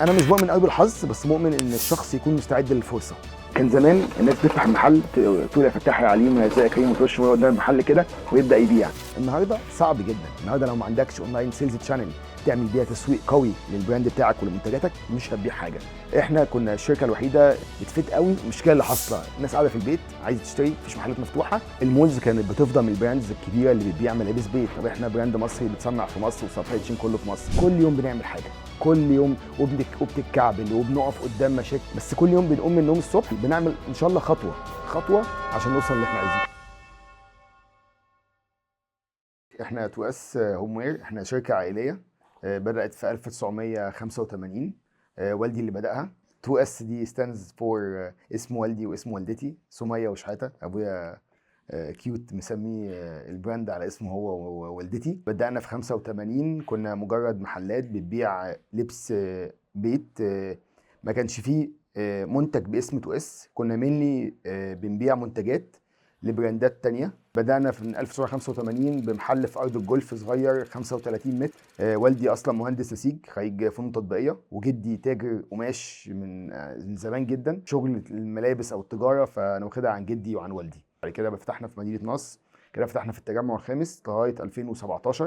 انا مش مؤمن قوي بالحظ، بس مؤمن ان الشخص يكون مستعد للفرصه. كان زمان الناس بتفتح المحل تقول يا فتاح يا عليم يا ازيك يا كريم، وترش مية قدام المحل كده ويبدا يبيع. النهارده صعب جدا، النهارده لو ما عندكش online sales channel تعمل بيها تسويق قوي لل brand بتاعك ولمنتجاتك مش هتبيع حاجه. احنا كنا الشركة الوحيدة بت fit قوي المشكلة اللي حاصله، الناس قاعدة في البيت عايزه تشتري، مفيش محلات مفتوحه، ال malls كانت بتفضى من ال brands الكبيرة اللي بتبيع ملابس بيت. طب احنا brand مصري بتصنع في مصر و supply chain كله في مصر، كل يوم بنعمل حاجه، كل يوم وبنتكعبل وبنقف قدام مشاكل، بس كل يوم بنقوم من النوم الصبح بنعمل ان شاء الله خطوة خطوة عشان نوصل اللي احنا عايزينه. احنا 2S Homeware، احنا شركة عائلية بدات في 1985، والدي اللي بداها. 2S دي stands for اسم والدي واسم والدتي سميه وشحاته. ابويا cute مسميه ال brand على اسمه هو ووالدتي. بدأنا في 85، كنا مجرد محلات بتبيع لبس بيت، ما كانش فيه منتج باسم 2S، كنا mainly بنبيع منتجات لبراندات تانية. بدأنا في 1985 بمحل في أرض الجولف صغير 35 متر. والدي أصلا مهندس نسيج خريج فنون تطبيقية، وجدي تاجر قماش من زمان جدا، شغل الملابس أو التجارة فأنا واخدها عن جدي وعن والدي. بعد كده فتحنا في مدينة نصر، كده فتحنا في التجمع الخامس لغاية 2017،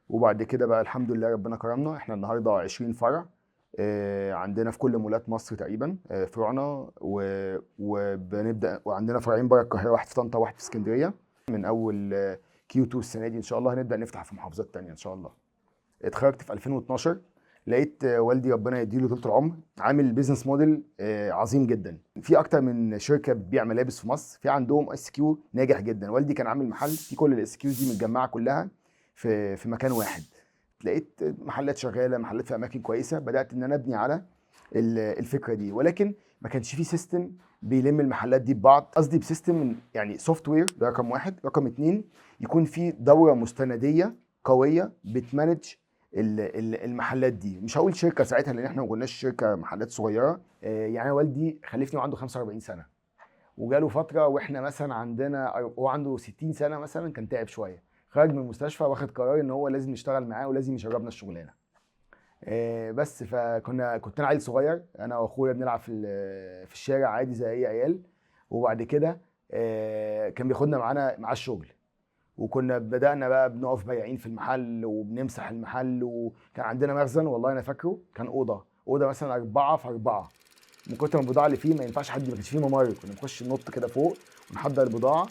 وبعد كده بقى الحمد لله ربنا كرمنا، احنا النهارده 20 فرع، عندنا في كل مولات مصر تقريبا فروعنا، وبنبدا وعندنا فرعين بره القاهره، واحد في طنطا وواحد في اسكندريه. من اول Q2 السنة دي ان شاء الله هنبدا نفتح في محافظات تانية ان شاء الله. اتخرجت في 2012، لقيت والدي ربنا يديله طول العمر عامل business model عظيم جدا. في اكتر من شركة بتبيع ملابس في مصر، في عندهم SKU ناجح جدا. والدي كان عامل محل في كل ال SKUs دي متجمعه كلها في مكان واحد. لقيت محلات شغاله، محلات في اماكن كويسه، بدات ان انا ابني على الفكرة دي، ولكن ما كانش في system بيلم المحلات دي ببعض. قصدي ب system يعني software، ده رقم واحد. رقم اتنين، يكون في دوره مستنديه قوية بت manage المحلات دي. مش هقول شركة ساعتها لان احنا ما كناش شركه، محلات صغيره. يعني أنا والدي خلفني وعنده 45 سنه، وجاله فترة واحنا مثلا عندنا، هو عنده 60 سنة مثلا، كان تعب شويه، خرج من المستشفى واخد قرار ان هو لازم يشتغل معاه ولازم يشربنا الشغلانه. بس كنت انا عيل صغير، انا واخويا بنلعب في الشارع عادي زي اي عيال، وبعد كده كان بياخدنا معانا مع الشغل، وكنا بدأنا بقى بنقف بياعين في المحل وبنمسح المحل. وكان عندنا مخزن، والله انا فاكره، كان اوضه مثلا 4 في 4، من كتر ما البضاعة اللي فيه ما ينفعش حد، ما كانش فيه ممر، كنا نخش ننط كده فوق ونحضر البضاعة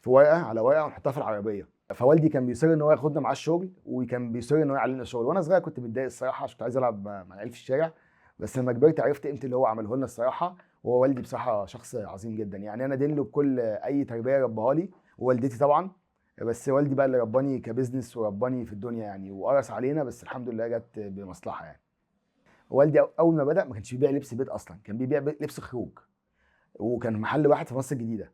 في ورقة على ورقة ونحطها في العربيه. فوالدي كان بيصر ان هو ياخدنا معاه الشغل، وكان بيصر ان هو يعلمنا الشغل. وانا صغير كنت متضايق الصراحه، عشان كنت عايز العب مع العيال في الشارع، بس لما كبرت عرفت قيمة اللي هو عمله لنا الصراحه. وهو والدي بصراحة شخص عظيم جدا، يعني انا دين له بكل اي تربيه رباها لي، ووالدتي طبعا، بس والدي بقى اللي رباني ك business ورباني في الدنيا يعني، وقرص علينا، بس الحمد لله جت بمصلحة يعني. والدي اول ما بدا ما كانش بيبيع لبس بيت اصلا، كان بيبيع لبس خروج، وكان محل واحد في مصر الجديده.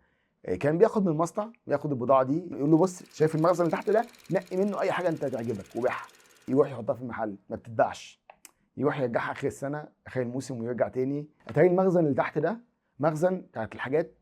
كان بياخد من المصنع، بياخد البضاعة دي، يقول له بص شايف المخزن اللي تحت ده، نقي منه اي حاجة انت تعجبك وبيعها. يروح يحطها في المحل، ما بتتباعش، يروح يرجعها اخر السنه، اخر الموسم، ويرجع تاني. اتاري المخزن اللي تحت ده مخزن بتاعت الحاجات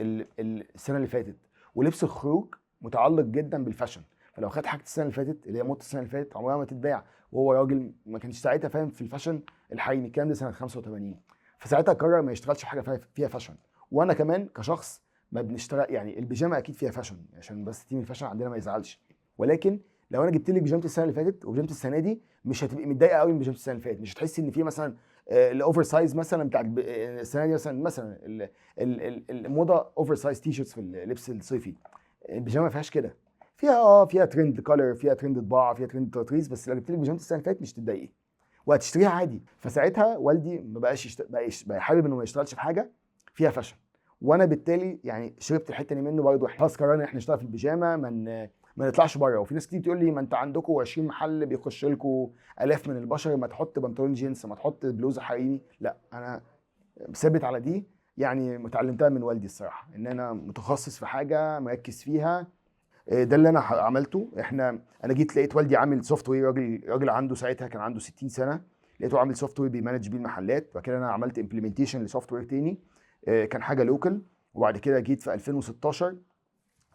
السنة اللي فاتت، ولبس الخروج متعلق جدا بال fashion، فلو خد حاجة السنة اللي فاتت اللي هي موضة السنة اللي فاتت عمرها ما تتباع. وهو راجل ما كانش ساعتها فاهم في ال fashion الحريمي، الكلام ده سنة 85، فساعتها قرر ما يشتغلش في حاجة فيها fashion. وانا كمان كشخص ما بنشتغل، يعني البيجامه اكيد فيها fashion عشان بس team ال fashion عندنا ما يزعلش، ولكن لو انا جبت لك بيجامه السنة اللي فاتت وبيجامه السنة دي مش هتبقي متضايقة قوي من بيجامه السنة اللي فاتت، مش هتحسي ان في مثلا ال oversize مثلا بتاع السنة دي، مثلا الموضة oversize t-shirts في اللبس الصيفي، البيجامه ما فيهاش كده، فيها trend color، فيها ترند طباعه، فيها ترند تطريز، بس لو جبت لك بيجامه السنة اللي فاتت مش تتضايقي وهتشتريها عادي. فساعتها والدي ما بقاش بقى حابب انه ما يشتغلش في حاجة فيها fashion، وانا بالتالي يعني شربت الحتة دي منه برضه. خلاص قررنا احنا نشتغل في البيجامه، ما نطلعش بره. وفي ناس كتير تقول لي ما انت عندكم 20 محل بيخش لكم الاف من البشر، ما تحط بنطلون جينز، ما تحط بلوزة حريمي. لا، انا ثابت على دي، يعني اتعلمتها من والدي الصراحه، ان انا متخصص في حاجة مركز فيها. ده اللي انا عملته. انا جيت لقيت والدي عامل software، راجل عنده ساعتها كان عنده 60 سنه، لقيته عامل software بي manage بيه المحلات. بعد كده انا عملت implementation ل software تاني، كان حاجة local. وبعد كده جيت في 2016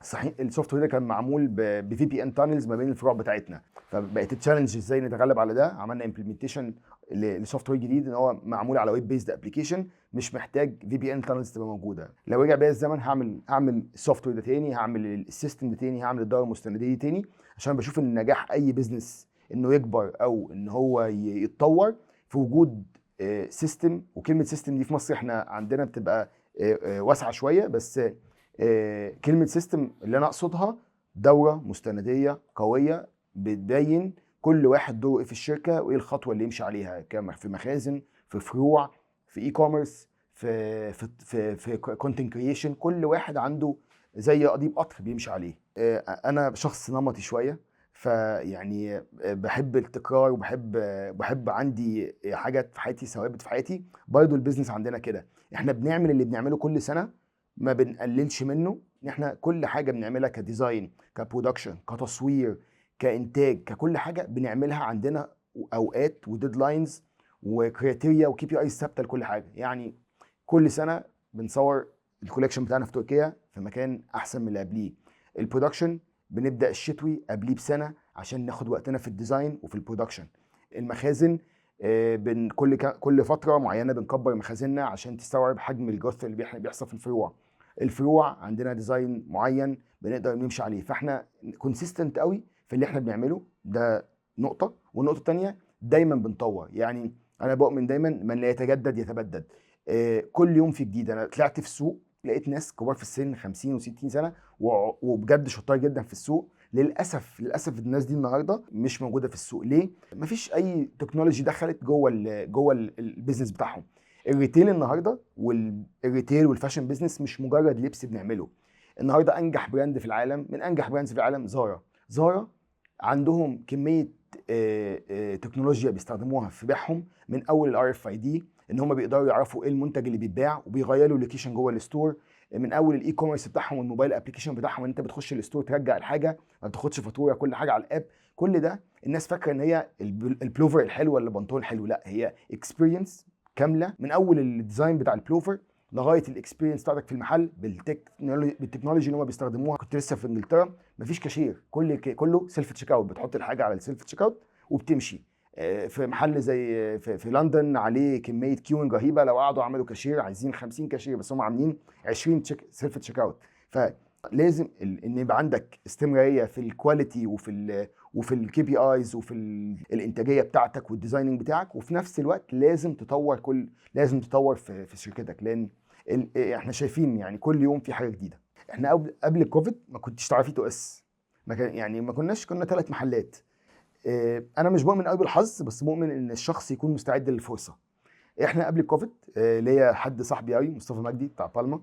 صحيح ال software ده كان معمول ب VPN tunnels ما بين الفروع بتاعتنا، فبقت challenge ازاي نتغلب على ده. عملنا implementation ل software جديد ان هو معمول على web based application، مش محتاج VPN tunnels تبقى موجوده. لو رجع بيا الزمن هعمل ال software ده تاني، هعمل ال system ده تاني، هعمل الدورة المستنديه دي تاني، عشان بشوف ان نجاح اي business انه يكبر او ان هو يتطور في وجود system. وكلمه system دي في مصر احنا عندنا بتبقى واسعة شويه، بس كلمة system اللي انا اقصدها دوره مستنديه قوية بتبين كل واحد دوره ايه في الشركة وايه الخطوة اللي يمشي عليها، كما في مخازن، في فروع، في e-commerce، في content creation. كل واحد عنده زي قضيب قطر بيمشي عليه. انا شخص نمطي شويه، فيعني بحب التكرار وبحب عندي حاجات في حياتي، ثوابت في حياتي. برضه ال business عندنا كده، احنا بنعمل اللي بنعمله كل سنه، ما بنقللش منه. ان احنا كل حاجة بنعملها ك design، ك production، كتصوير، كانتاج، ككل حاجة بنعملها عندنا اوقات و deadlines و criteria و KPI ثابتة لكل حاجه. يعني كل سنة بنصور ال collection بتاعنا في تركيا في مكان احسن من اللي قبليه. ال production بنبدا الشتوي قبليه بسنة عشان ناخد وقتنا في ال design وفي ال production. المخازن بن كل فترة معينة بنكبر مخازننا عشان تستوعب حجم ال growth اللي بيحصل في الفروع. الفروع عندنا design معين بنقدر نمشي عليه، فاحنا consistent قوي في اللي احنا بنعمله ده نقطه. والنقطة الثانية دايما بنطور. يعني انا بؤمن دايما من لا يتجدد يتبدد. كل يوم في جديد. انا طلعت في السوق لقيت ناس كبار في السن 50 و60 سنة وبجد شطار جدا في السوق. للاسف للاسف الناس دي النهارده مش موجودة في السوق. ليه؟ مفيش اي technology دخلت جوه ال business بتاعهم. ال retail النهارده وال retail وال fashion business مش مجرد لبس بنعمله. النهارده انجح brand في العالم، من انجح brands في العالم، زارا. زارا عندهم كمية تكنولوجيا بيستخدموها في بيعهم، من اول ال RFID ان هم بيقدروا يعرفوا ايه المنتج اللي بيتباع وبيغيروا ال location جوه ال store، من اول ال e-commerce بتاعهم وال mobile application بتاعهم ان انت بتخش ال store ترجع الحاجه، ما بتاخدش فاتوره، كل حاجة على ال app. كل ده الناس فاكره ان هي البلوفر الحلو ولا البنطلون الحلو، لا، هي experience كاملة من اول ال design بتاع البلوفر لغاية ال experience بتاعتك في المحل بال technology اللي هم بيستخدموها. كنت لسه في انجلترا، مفيش كاشير، كله self checkout، بتحط الحاجة على ال self checkout وبتمشي. في محل زي في لندن عليه كمية queuing رهيبه، لو قعدوا عملوا كاشير عايزين 50 كاشير، بس هم عاملين 20 check self checkout. فلازم ان يبقى عندك استمرارية في ال quality وفي ال KPIs وفي الانتاجية بتاعتك وال designing بتاعك، وفي نفس الوقت لازم تطور في شركتك، لان احنا شايفين يعني كل يوم في حاجة جديده. احنا قبل الكوفيد ما كنتش تعرفي 2S، ما كان يعني ما كناش، كنا ثلاث محلات. انا مش مؤمن قوي بالحظ، بس مؤمن ان الشخص يكون مستعد للفرصه. احنا قبل الكوفيد ليا حد صاحبي قوي، مصطفى مجدي بتاع بالما،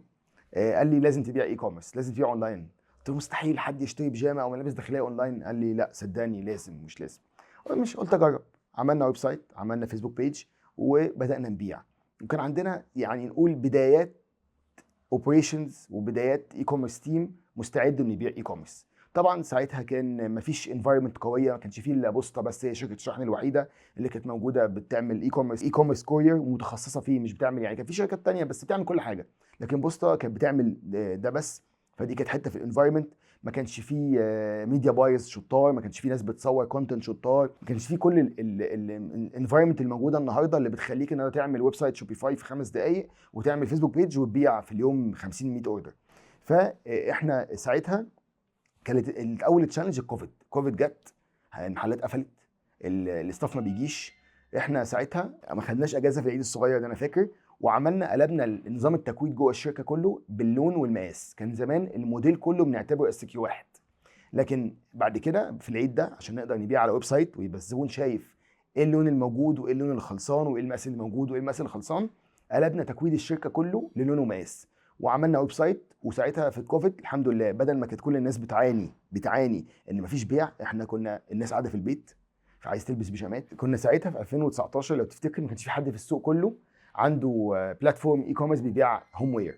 قال لي لازم تبيع e-commerce، لازم تبيع اونلاين. قلت له مستحيل حد يشتري بيجامه او ملابس داخلية اونلاين. قال لي لا صدقني لازم، مش لازم مش قلت اجرب. عملنا website، عملنا فيسبوك page، وبدانا نبيع. وكان عندنا يعني نقول بدايات operations وبدايات e-commerce team مستعد انه يبيع e-commerce. طبعا ساعتها كان مفيش environment قويه، ما كانش فيه الا بوسطه بس، هي شركة الشحن الوحيدة اللي كانت موجودة بتعمل e-commerce، e-commerce courier ومتخصصه فيه، مش بتعمل يعني كان في شركات تانية بس بتعمل كل حاجه، لكن بوسطه كانت بتعمل ده بس. فدي كانت حتة في ال environment. ما كانش فيه media buyers شطار، ما كانش فيه ناس بتصور content شطار، ما كانش فيه كل ال environment الموجودة النهارده اللي بتخليك ان تعمل website Shopify في 5 دقائق وتعمل فيسبوك page وتبيع في اليوم 50 100 order. فاحنا ساعتها كانت الاول challenge الكوفيد. كوفيد جت، المحلات قفلت، ال staff ما بيجيش. احنا ساعتها ما خدناش اجازه في العيد الصغير ده انا فاكر، وعملنا قلبنا نظام التكويد جوه الشركة كله باللون والمقاس. كان زمان الموديل كله بنعتبره SKU واحد، لكن بعد كده في العيد ده عشان نقدر نبيع على website ويبقى الزبون شايف ايه اللون الموجود وايه اللون الخلصان وايه المقاس اللي موجود وايه المقاس اللي خلصان، قلبنا تكويد الشركة كله للون ومقاس وعملنا website. وساعتها في الكوفيد الحمد لله، بدل ما كانت كل الناس بتعاني ان مفيش بيع، احنا كنا الناس قاعدة في البيت فعايز تلبس بيجامات. كنا ساعتها في 2019 لو تفتكر ما كانش في حد في السوق كله عنده platform e-commerce بيبيع homeware.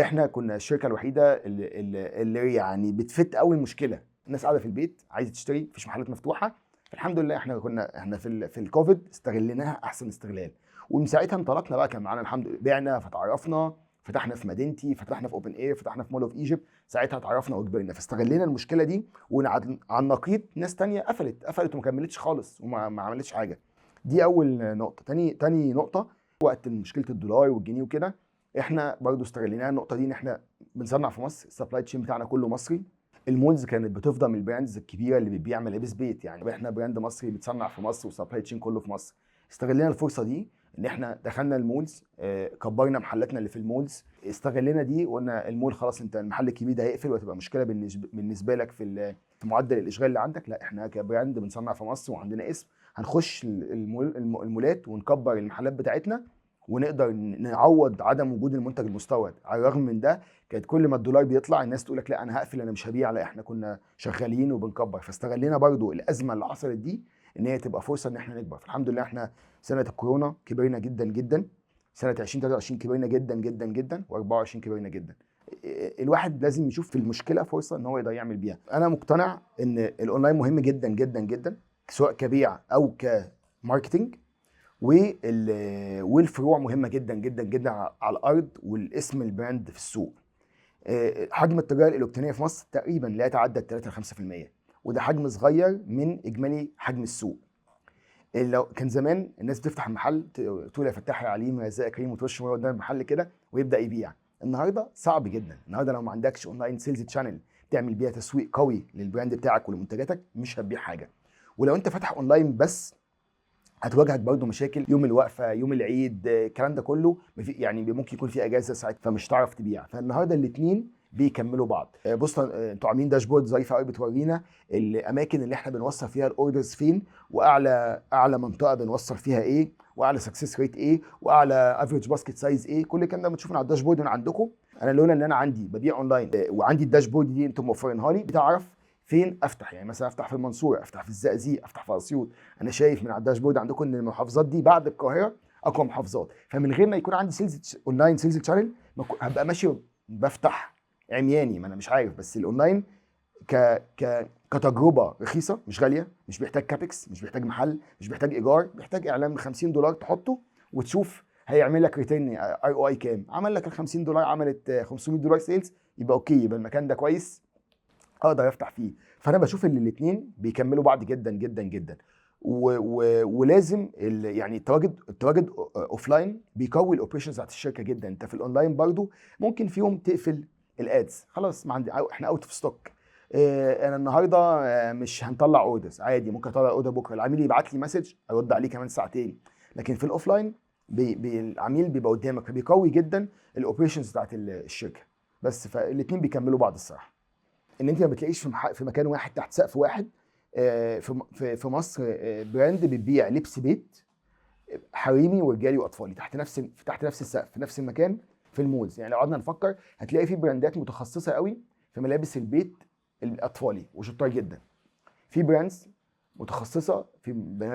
احنا كنا الشركة الوحيدة اللي يعني بت fit قوي المشكله، الناس قاعدة في البيت عايزه تشتري، مفيش محلات مفتوحه. الحمد لله احنا كنا احنا في الكوفيد استغليناها احسن استغلال، ومن ساعتها انطلقنا بقى. كان معانا الحمد لله بعنا، فتعرفنا، فتحنا في مدينتي، فتحنا في Open Air، فتحنا في Mall of Egypt. ساعتها اتعرفنا وكبرنا، فاستغلينا المشكلة دي. وعلى النقيض ناس تانية قفلت قفلت وما كملتش خالص وما ما عملتش حاجه. دي اول نقطه. تاني نقطه، وقت مشكلة الدولار والجنيه وكده، احنا برضو استغلينا النقطة دي ان احنا بنصنع في مصر، ال supply chain بتاعنا كله مصري. ال malls كانت بتفضى من ال brands الكبيرة اللي بتبيع ملابس بيت، يعني احنا brand مصري بتصنع في مصر وال supply chain كله في مصر. استغلينا الفرصة دي ان احنا دخلنا ال malls، كبرنا محلاتنا اللي في ال malls. استغلينا دي وقلنا المول خلاص، انت المحل الكبير ده هيقفل وهتبقى مشكلة بالنسبة لك في معدل الاشغال اللي عندك. لا، احنا ك brand بنصنع في مصر وعندنا اسم، هنخش المولات ونكبر المحلات بتاعتنا ونقدر نعوض عدم وجود المنتج المستورد. على الرغم من ده، كانت كل ما الدولار بيطلع الناس تقول لك لا انا هقفل، انا مش هبيع. لا، احنا كنا شغالين وبنكبر، فاستغلينا برضو الازمة اللي حصلت دي ان هي تبقى فرصة ان احنا نكبر. فالحمد لله احنا سنة الكورونا كبرنا جدا جدا، سنة 2023 كبرنا جدا جدا جدا، و24 كبرنا جدا. الواحد لازم يشوف في المشكلة فرصة ان هو يقدر يعمل بيها. انا مقتنع ان الاونلاين مهم جدا جدا جدا، سواء كبيع او ك marketing، والفروع مهمة جدا جدا جدا على الارض والاسم ال brand في السوق. حجم التجارة الالكترونية في مصر تقريبا لا يتعدى 3 ل 5%، وده حجم صغير من اجمالي حجم السوق. لو كان زمان الناس بتفتح المحل تقول يا فتاح يا عليم يا رزاق يا كريم، وترش مية قدام المحل كده ويبدا يبيع. النهارده صعب جدا. النهارده لو ما عندكش online sales channel تعمل بيها تسويق قوي لل brand بتاعك ولمنتجاتك، مش هتبيع حاجه. ولو انت فاتح اونلاين بس، هتواجهك برضه مشاكل يوم الوقفه، يوم العيد، الكلام ده كله، يعني ممكن يكون في اجازه ساعات، فمش هتعرف تبيع. فالنهارده الاثنين بيكملوا بعض. بص، انتوا عاملين dashboard ظريفة قوي بتورينا الاماكن اللي احنا بنوصل فيها ال orders فين، واعلى اعلى منطقة بنوصل فيها ايه، واعلى success rate ايه، واعلى average basket size ايه. كل الكلام ده بتشوفه على ال dashboard من عندكم. انا لولا ان انا عندي ببيع اونلاين وعندي ال dashboard دي انتم موفرينها لي، بتعرف فين افتح، يعني مثلا افتح في المنصوره، افتح في الزقازيق، افتح في اسيوط. انا شايف من على ال dashboard عندكم ان المحافظات دي بعد القاهرة اقوى محافظات. فمن غير ما يكون عندي sales online sales channel هبقى ماشي بفتح عمياني، ما انا مش عارف. بس الاونلاين ك ك كتجربة رخيصه، مش غاليه، مش بيحتاج CAPEX، مش بيحتاج محل، مش بيحتاج ايجار، بيحتاج اعلان ب 50 دولار تحطه وتشوف هيعمل لك return ROI كام. عمل لك ال 50 دولار، عملت 500 دولار sales، يبقى okay، يبقى المكان ده كويس، اقدر افتح فيه. فانا بشوف ان الاثنين بيكملوا بعض جدا جدا جدا، و و ولازم يعني التواجد offline بيقوي ال operations بتاعت الشركة جدا. انت في الاونلاين برضو ممكن في يوم تقفل ال ads، خلاص ما عندي، احنا out of stock، انا النهارده مش هنطلع orders. عادي، ممكن اطلع order بكره، العميل يبعت لي message ارد عليه كمان ساعتين. لكن في ال offline بي بي العميل بيبقى قدامك، فبيقوي جدا ال operations بتاعت الشركه. بس فالاثنين بيكملوا بعض الصراحه. ان انت ما بتلاقيش في مكان واحد تحت سقف واحد في مصر brand بتبيع لبس بيت حريمي ورجالي واطفالي تحت نفس السقف في نفس المكان في ال malls. يعني لو قعدنا نفكر هتلاقي في brandات متخصصة قوي في ملابس البيت الاطفالي وشطار جدا، في brands متخصصة في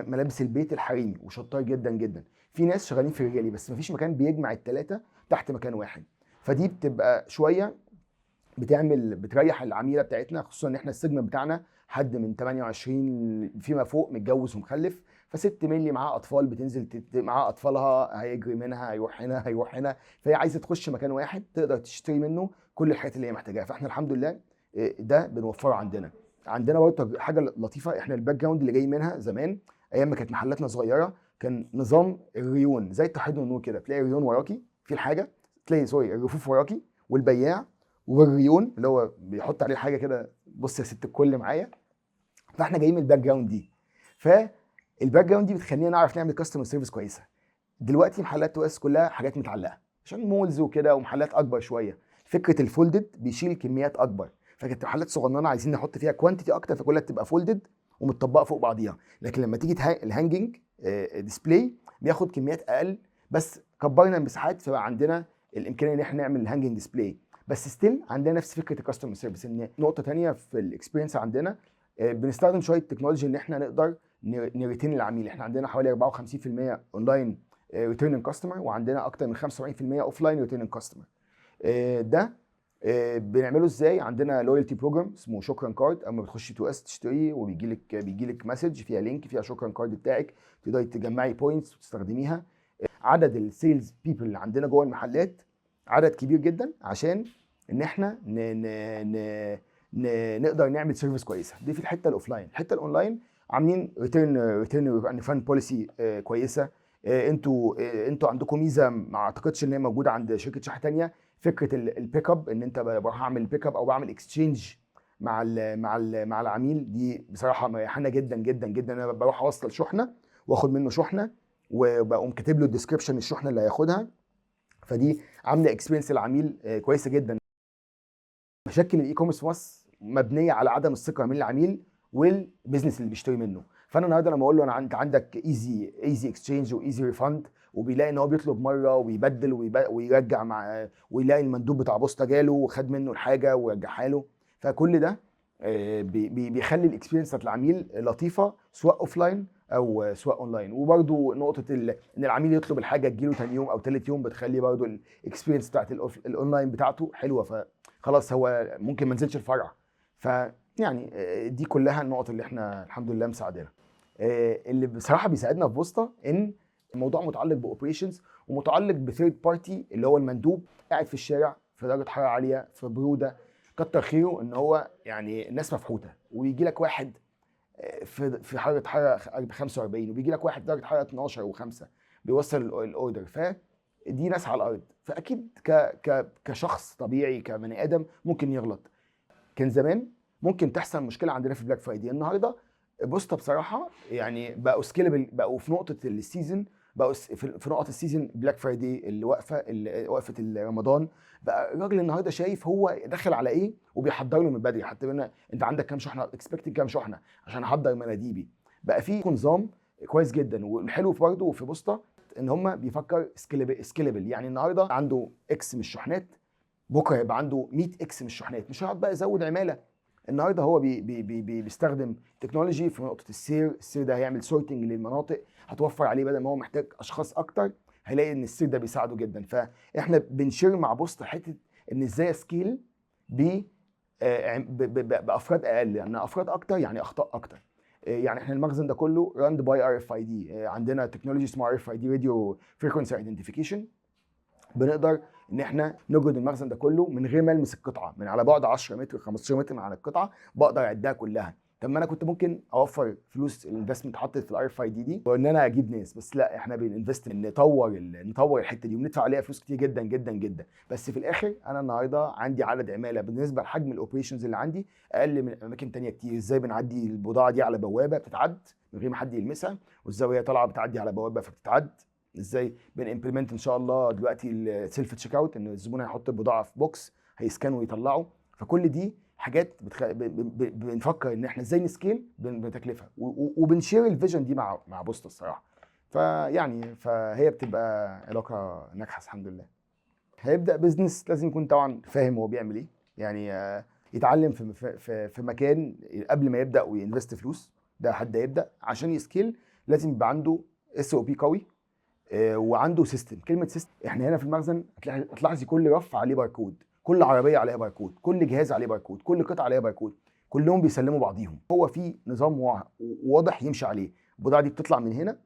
ملابس البيت الحريمي وشطار جدا جدا، في ناس شغالين في الرجالي، بس مفيش مكان بيجمع الثلاثة تحت مكان واحد. فدي بتبقى شوية بتريح العميله بتاعتنا، خصوصا ان احنا ال segment بتاعنا حد من 28 فيما فوق، متجوز ومخلف، فست ملي معاها اطفال، بتنزل معاها اطفالها، هيجري منها، هيروح هنا، هيروح هنا، فهي عايزه تخش مكان واحد تقدر تشتري منه كل الحاجات اللي هي محتاجاها. فاحنا الحمد لله ده بنوفره عندنا. عندنا برضه حاجة لطيفه، احنا ال background اللي جاي منها زمان، ايام ما كانت محلاتنا صغيره، كان نظام الريون زي التوحيد والنور كده، تلاقي ريون وراكي في الحاجه، تلاقي sorry الرفوف وراكي والبياع والريون اللي هو بيحط عليه حاجة كده، بص يا ست الكل معايا. فاحنا جايين من ال background دي، فال background دي بتخلينا نعرف نعمل customer service كويسه. دلوقتي محلات 2S كلها حاجات متعلقه عشان malls وكده ومحلات اكبر شويه. فكرة ال folded بيشيل كميات اكبر، فكانت محلات صغننه عايزين نحط فيها quantity اكتر، فكلها بتبقى folded ومتطبقه فوق بعضيها. لكن لما تيجي ال hanging display بياخد كميات اقل، بس كبرنا المساحات فبقى عندنا الامكانية ان احنا نعمل ال hanging display، بس still عندنا نفس فكرة ال customer service. ان نقطة تانية في ال experience عندنا، بنستخدم شوية technology ان احنا نقدر ن retain العميل. احنا عندنا حوالي 54% online returning customer، وعندنا اكتر من 75% offline returning customer. ده بنعمله ازاي؟ عندنا loyalty program اسمه شكرا card، اما بتخشي 2S تشتري وبيجي لك message فيها link فيها شكرا card بتاعك، تقدري تجمعي points وتستخدميها. عدد ال sales people اللي عندنا جوه المحلات عدد كبير جدا عشان ان احنا ن ن ن ن نقدر نعمل service كويسه. دي في الحتة ال offline. الحتة الاونلاين عاملين return refund policy كويسه. انتوا عندكم ميزة ما اعتقدش ان هي موجودة عند شركة شحن ثانيه، فكرة ال pick up، ان انت بروح اعمل pick up او بعمل exchange مع العميل. دي بصراحة مريحانا جدا جدا جدا. انا بروح اوصل شحنه واخد منه شحنه وبقوم كاتب له ال description الشحنة اللي هياخدها، فدي عامله experience العميل كويسة جدا. مشاكل ال e-commerce في مصر مبنية على عدم الثقة من العميل وال business اللي بيشتري منه. فانا النهارده لما اقول له انا انت عندك easy exchange و easy refund، وبيلاقي ان هو بيطلب مرة وبيبدل ويرجع مع ويلاقي المندوب بتاع بوسطه جاله وخد منه الحاجة ورجعها له، فكل ده بيخلي ال experience بتاعت العميل لطيفة سواء offline او سواء اونلاين. وبرده نقطة ان العميل يطلب الحاجة تجيله تاني يوم او تالت يوم بتخلي برده ال experience بتاعت الاونلاين بتاعته حلوه، فخلاص هو ممكن ما نزلش الفرع. فيعني دي كلها النقط اللي احنا الحمد لله مساعدينها. اللي بصراحة بيساعدنا في بوسطه ان الموضوع متعلق ب operations ومتعلق ب third party اللي هو المندوب قاعد في الشارع في درجه حرارة عاليه، في بروده، كتر خيره ان هو يعني الناس مفحوته، ويجي لك واحد في حرارة 45، وبيجي لك واحد درجه حرارة 12 و5 بيوصل ال order. فدي ناس على الارض، فاكيد ك ك كشخص طبيعي كبني ادم ممكن يغلط. كان زمان ممكن تحصل مشكلة عندنا في Black Friday. النهارده بوسطه بصراحة يعني بقوا scalable، بقوا في نقطة ال season، بقوا في نقط ال season، Black Friday اللي واقفه، اللي وقفه رمضان، بقى الراجل النهارده شايف هو داخل على ايه وبيحضر له من بدري. حتى بيقول انت عندك كام شحنه، expected كام شحنه عشان احضر مناديبي. بقى في نظام كويس جدا. والحلو برضه في بوسطه ان هم بيفكر scalable، يعني النهارده عنده X من الشحنات، بكره يبقى عنده 100 X من الشحنات، مش هيقعد بقى يزود عماله. النهارده هو بي بي بي بي بيستخدم technology في نقطة السير. السير ده هيعمل sorting للمناطق، هتوفر عليه بدل ما هو محتاج اشخاص اكتر، هيلاقي ان السير ده بيساعده جدا. فاحنا بن share مع بوسطه حتة ان ازاي scale ب بافراد اقل، لان يعني افراد اكتر يعني اخطاء اكتر. يعني احنا المخزن ده كله run by RFID، عندنا technology اسمها RFID، radio frequency identification، بنقدر ان احنا نجرد المخزن ده كله من غير ما المس القطعه، من على بعد 10 متر، 15 متر من على القطعة بقدر اعدها كلها. طب ما انا كنت ممكن اوفر فلوس ال investment حطت في ال RFID دي وان انا اجيب ناس، بس لا، احنا بن invest نطور الحتة دي وبندفع عليها فلوس كتير جدا جدا جدا. بس في الاخر انا النهارده عندي عدد عماله بالنسبة لحجم ال operations اللي عندي اقل من اماكن تانية كتير. ازاي بنعدي البضاعة دي على بوابه بتتعد من غير ما حد يلمسها، وازاي وهي طالعه بتعدي على بوابه فبتتعد، ازاي بن implement ان شاء الله دلوقتي ال self checkout، ان الزبون هيحط البضاعة في box هي scan ويطلعه. فكل دي حاجات بنفكر ان احنا ازاي ن scale بتكلفه، وبن share ال vision دي مع بوسطه الصراحه. فيعني فهي بتبقى علاقة ناجحة الحمد لله. هيبدا business لازم يكون طبعا فاهم هو بيعمل ايه، يعني يتعلم في مكان قبل ما يبدا وي invest فلوس. ده حد يبدا عشان ي scale لازم يبقى عنده SOP قوي وعنده system. كلمة system، احنا هنا في المخزن هتلاحظي كل رف عليه باركود، كل عربية عليها باركود، كل جهاز عليه باركود، كل قطعه عليها باركود، كلهم بيسلموا بعضيهم. هو في نظام واضح يمشي عليه. البضاعة دي بتطلع من هنا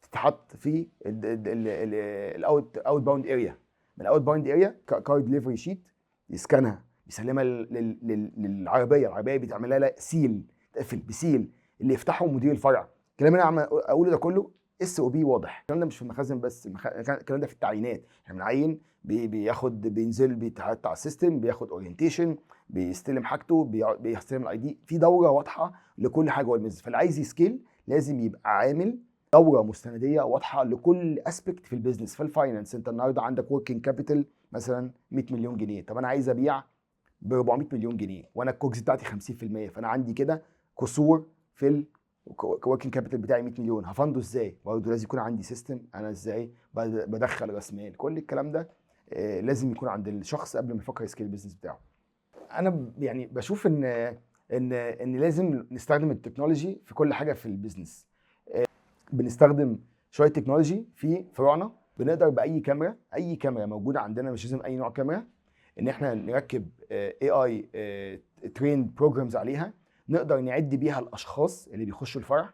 تتحط في ال outbound area، من ال outbound area car delivery sheet ي scan ها يسلمها للعربيه، العربية بتعملها لها seal، تقفل ب seal اللي يفتحه مدير الفرع. الكلام اللي انا عم اقوله ده كله SOP واضح. الكلام ده مش في المخازن بس، الكلام ده في التعيينات. احنا بنعين بياخد بينزل بيتحط على ال system، بياخد orientation، بيستلم حاجته، بيستلم ال ID، في دوره واضحة لكل حاجة جوه ال business. فاللي عايز ي scale لازم يبقى عامل دوره مستنديه واضحة لكل aspect في ال business. في ال finance انت النهارده عندك working capital مثلا 100 مليون جنيه، طب انا عايز ابيع ب 400 مليون جنيه وانا ال COGS بتاعتي 50%، فانا عندي كده كسور في ال working capital بتاعي 100 مليون، ه fund ه ازاي؟ برضه لازم يكون عندي system انا ازاي بدخل راس مال. كل الكلام ده لازم يكون عند الشخص قبل ما يفكر ي scale ال business بتاعه. انا يعني بشوف ان لازم نستخدم ال technology في كل حاجة في ال business. بنستخدم شوية technology في فروعنا، بنقدر باي كاميرا، اي كاميرا موجودة عندنا، مش لازم اي نوع كاميرا، ان احنا نركب AI trained programs عليها، نقدر نعد بيها الاشخاص اللي بيخشوا الفرع،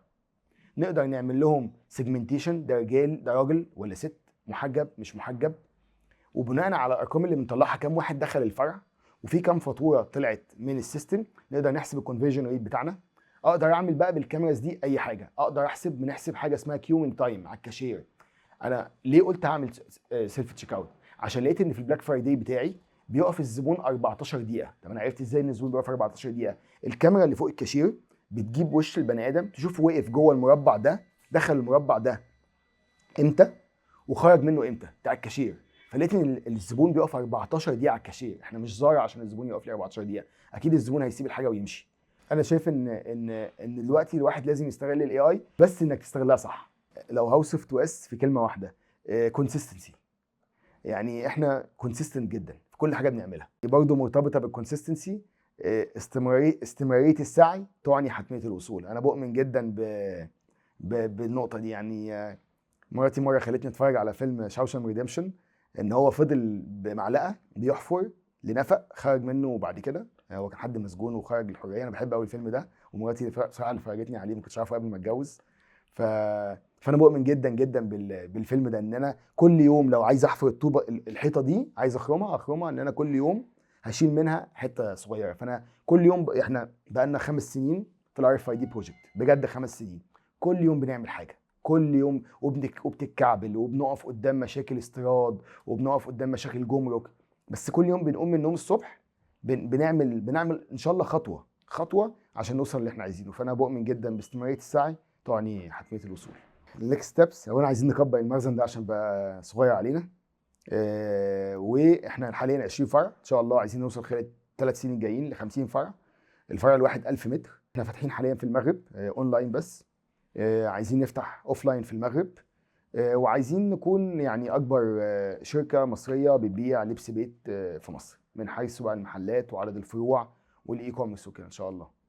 نقدر نعمل لهم segmentation، ده رجال، ده راجل ولا ست، محجب مش محجب. وبناء على الارقام اللي بنطلعها، كام واحد دخل الفرع وفي كام فاتورة طلعت من ال system، نقدر نحسب ال conversion rate بتاعنا. اقدر اعمل بقى بال cameras دي اي حاجه، اقدر احسب، بنحسب حاجة اسمها queuing time على الكاشير. انا ليه قلت هعمل self checkout؟ عشان لقيت ان في ال Black Friday بتاعي بيقف الزبون 14 دقيقه. طب انا عرفت ازاي ان الزبون بيقف 14 دقيقه؟ الكاميرا اللي فوق الكاشير بتجيب وش البني ادم، تشوف وقف جوه المربع ده، دخل المربع ده امتى وخرج منه امتى، بتاع الكاشير. فلقيت ان الزبون بيقف 14 دقيقة على الكاشير. احنا مش زارا عشان الزبون يقف لي 14 دقيقه، اكيد الزبون هيسيب الحاجة ويمشي. انا شايف ان دلوقتي الواحد لازم يستغل ال AI، بس انك تستغلها صح. لو هوصف 2S في كلمة واحده، consistency. يعني احنا consistent جدا في كل حاجة بنعملها، برضه مرتبطة بال consistency. استمراريه السعي تعني حتمية الوصول. انا بؤمن جدا بالنقطة دي. يعني مراتي مرة خلتني اتفرج على فيلم Shawshank Redemption، ان هو فضل بمعلقه بيحفر لنفق خرج منه، وبعد كده هو كان حد مسجون وخرج للحريه. انا بحب قوي الفيلم ده، ومراتي بصراحة اللي فرجتني عليه، ما كنتش عارفه قبل ما اتجوز. فانا بؤمن جدا جدا بالفيلم ده، ان انا كل يوم لو عايز احفر الطوبه، الحيطة دي عايز اخرمها اخرمها، ان انا كل يوم هشيل منها حتة صغيره. فانا كل يوم احنا بقالنا 5 سنين في ال RFID project، بجد 5 سنين، كل يوم بنعمل حاجه، كل يوم وبنتكعبل وبنقف قدام مشاكل استيراد وبنقف قدام مشاكل جمرك، بس كل يوم بنقوم من النوم الصبح بنعمل ان شاء الله خطوة خطوة عشان نوصل اللي احنا عايزينه. فانا بؤمن جدا باستمراريه السعي تعني حتمية الوصول. ال next steps، اولا عايزين نكبر المخزن ده عشان بقى صغير علينا، واحنا حاليا 20 فرع، ان شاء الله عايزين نوصل خلال ال 3 سنين الجايين ل 50 فرع، الفرع الواحد 1000 متر. احنا فاتحين حاليا في المغرب اونلاين بس، عايزين نفتح offline في المغرب، وعايزين نكون يعني اكبر شركة مصرية بتبيع لبس بيت في مصر، من حيث بقى المحلات وعدد الفروع وال e-commerce وكده ان شاء الله.